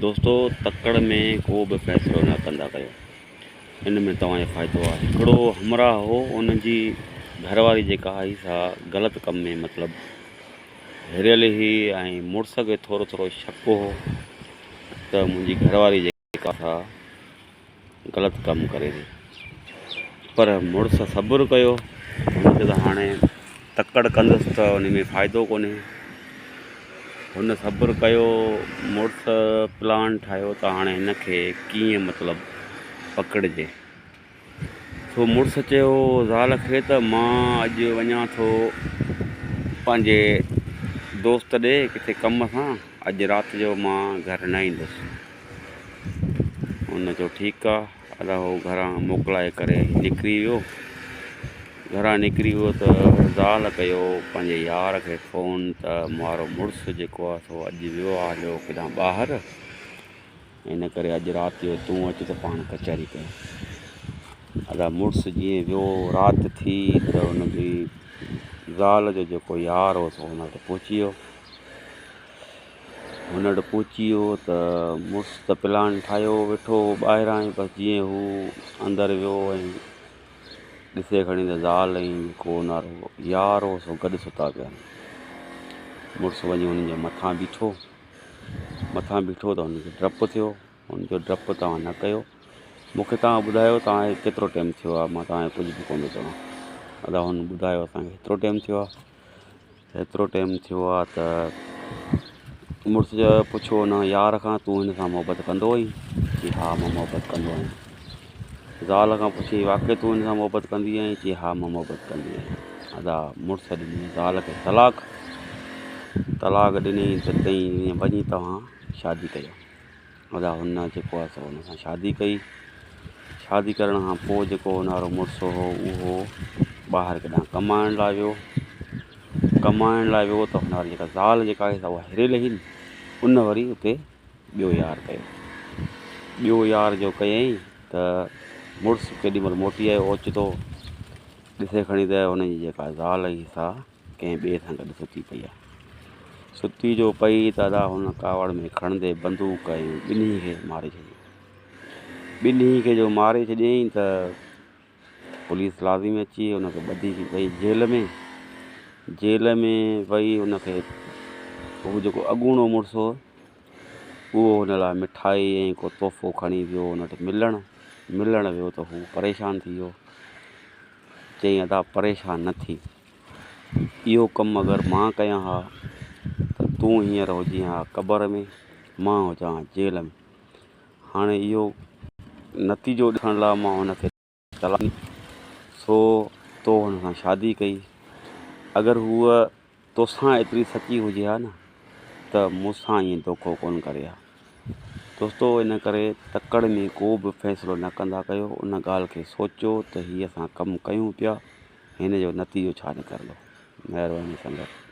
دوستو تڪڙ ۾ ڪو به فيصلو نه ڪندا ڪيو ان ۾ توهان جو فائدو آهي. هڪڙو همراهه هو ان جي گهر واري جيڪا هئي سا غلط ڪم ۾ مطلب هريل هئي ۽ مڙس کي ٿورو ٿورو شڪ هو ته منهنجي گهر واري جيڪا سا غلط ڪم ڪري ٿي پر مڙس صبر ڪيو هن چيو ته هاڻي تڪڙ ڪندس ته ان ۾ فائدو ڪونهي هن صبر ڪيو مڙس پلان ٺاهيو ته هاڻي هن کي ڪيئن مطلب پڪڙجي سو مڙس چيو زال کي ته مان اڄ وڃان ٿو پنهنجي دوست ڏي ڪٿي ڪم سان اڄ رات جو مان گهر نه ايندس هن چيو ٺيڪ آ ادا هو گهران موڪلائي ڪري نڪري ويو. گهران نڪري ويو ته زال ڪيو پنهنجي يار کي فون ته مارو مڙس جيڪو آ سو اڄ ويو آ هليو ڪيڏانهن ٻاهر ان ڪري اڄ رات جو تون اچ ته پاڻ ڪچهري ڪيون. ادا مڙس جيئن ويو رات ٿي ته هن جي زال جو جيڪو يار هو سو هن وٽ پهچي ويو. هن وٽ پهچي ويو ته مڙس ته پلان ٺاهيو ويٺو هو ٻاهران ئي بس جيئن هو اندر ويو ۽ ڏسي کڻي ته زال ۽ جيڪو هن وارو يار هو سو گڏ ستا پيا آهن. مڙس وڃي هنن جي مٿان بيٺو مٿان بيٺو ته هن کي ڊپ ٿيو هن چيو ڊپ توهان نه ڪيو مون کي توهان ٻڌايو توهان کي ڪيترو ٽيم ٿيو آهي مان توهان کي ڪجهه به ڪونه ٿو چوان ادا هن ٻڌايو اسان کي هيترو ٽيم ٿيو آهي. ايترو ٽيم ٿيو آ ته مڙس چيو پڇو هن يار کان تون هن سان محبت ڪندو آهين چي ها مان محبت ڪندو آهيان زال کان پڇيائين واقعي تون هن سان محبت ڪندي آهين چي ها مان محبت ڪندي آهيان ادا مڙس ڏني زال کي طلاق طلاق ڏني ته چيائين وڃي توهان شادي ڪيو ادا هن جيڪو آهي سو هن سان شادي ڪئي. شادي ڪرڻ کان پوء جيڪو هن وارو مڙس هو اهو ٻاهر ڪيڏانهن ڪمائڻ لاء ويو. ڪمائڻ لاء ويو ته هن واري جيڪا زال جيڪا هئي سا اها هريل هئي ان وري اتي ٻيو يار ڪيو. ٻيو يار جو ڪيائين ته مڙس ڪيڏي مهل موٽي آيو اوچتو ڏسي کڻي ته هن جي جيڪا زال هئي سا ڪنهن ٻئي سان گڏ ستي پئي آ. ستي جو پئي ته ادا هن ڪاوڙ ۾ کڻندي بندوق ۽ ٻنهي کي ماري ڇڏيائين. ٻنهي کي جو ماري ڇڏيائين ته پوليس لازمي اچي ان کي ٻڌي وئي جيل ۾. جيل ۾ وئي ان کي هو جيڪو اڳوڻو مڙس هو اهو هن لاء مٺائي ۽ ڪو تحفو کڻي ويو هن وٽ ملڻ. ملڻ ويو ته هو پريشان ٿي ويو. چيائين ادا پريشان نه ٿي. اهو ڪم اگر مان ڪيان ها ته تون هينئر هجين ها قبر ۾، مان هجان ها جيل ۾. هاڻي اهو نتيجو ڏسڻ لاء مان هن کي طلاق ڏني، سو تو هن سان شادي ڪئي. اگر هوء توسان ايتري سچي هجي ها نه ته مون سان ائين دوکو ڪونه ڪري ها. دوستو ان ڪري تڪڙ ۾ ڪو به فيصلو نه ڪندا ڪيو، ان ڳالهه کي سوچو ته هي اسان ڪم ڪيون پيا، هن جو نتيجو ڇا نڪرندو. مهرباني سنگت.